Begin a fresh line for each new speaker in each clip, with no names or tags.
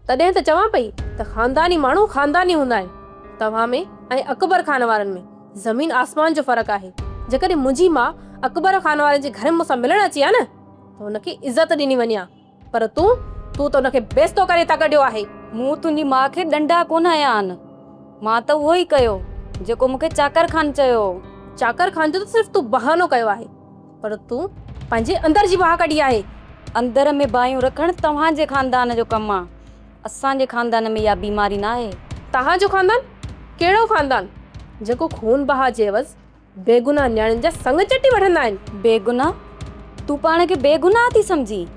تڏهن ته چوان پئي ته خانداني ماڻهو خانداني هوندا آهن. توهان ۾ ۽ اڪبر خان وارن ۾ زمين آسمان جو فرق آهي. جيڪڏهن منهنجي ماء اڪبر خان وارن جي گهر ۾ مون سان ملڻ اچي ها نه ته هن کي عزت ڏني وڃي ها. پر تون، تون ته ان کي بيستو ڪري هتان ڪڍيو آهي.
مون تنهنجي ماء کي ڏنڊا ڪونه هنيا آهن. مان ته اهو ئي ڪيو، جيڪو مون کي چاڪر خان چيو هو.
چاڪر خان جو ته صرف تون بهانو ڪيو آهي، پر تون پنهنجي اندر جي باهه ڪڍي آهي.
اندر ۾ باهيون رکڻ توهان جي خاندان جو ڪم آ. اسان جي خاندان ۾ اها بيماري ناهي.
توهان جو خاندان؟ ڪهڙو خاندان؟ جيڪو خون بها جي عيوض بيگناهه نياڻين جا سڱ چٽي وٺندا آهن.
بيگناهه؟ تون پاڻ کي بيگناهه ٿي سمجهين؟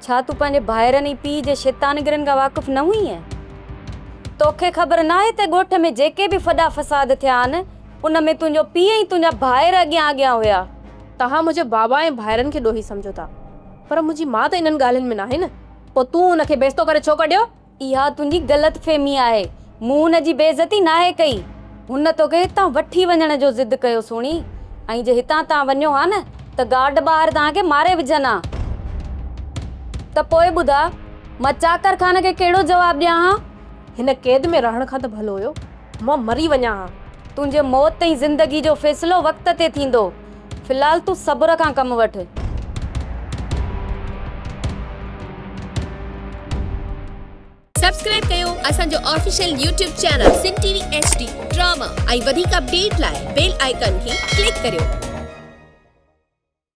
ڇا تون پنهنجي ڀائرن ۽ پيء جي شيطانگرين کان واقف نه هئينء؟ توکي خبر ناهي ته ڳوٺ ۾ جيڪي به ڦڏا فساد ٿيا آهن، ان ۾ تنهنجو پيء ۽ تنهنجا ڀائر اڳيان اڳيان هيا.
توهان منهنجي بابا ۽ ڀائرن کي ڏوهي سمجهو ٿا، پر منهنجي ماء ته انهن ڳالهين ۾ ناهي نه. پوء تون ان کي بيستو ڪري ڇو ڪڍيو؟
اها تنهنجي غلط فهمي آهي. مون هن جي بي عزتي ناهي ڪئي. هن توکي هتان وٺي وڃڻ جو ضد ڪيو سهڻي ۽ جي هتان توهان وڃو ها نه ته گارڊ ٻاهر توهان کي ماري وجهن ها. ته پوء ٻڌاء مان چاڪر خان کي ڪهڙو جواب ڏيان ها؟
هن قيد ۾ رهڻ کان ته ڀلو هيو مان مري وڃان ها.
تنهنجي موت ۽ زندگي جو فيصلو وقت تي ٿيندو. في الحال تون صبر کان ڪم وٺ.
سبسڪرائب ڪيو اسان جو official YouTube channel Sindh T V H D drama ۽ وڌيڪ اپڊيٽ لاء بيل آئيڪان کي ڪلڪ ڪريو.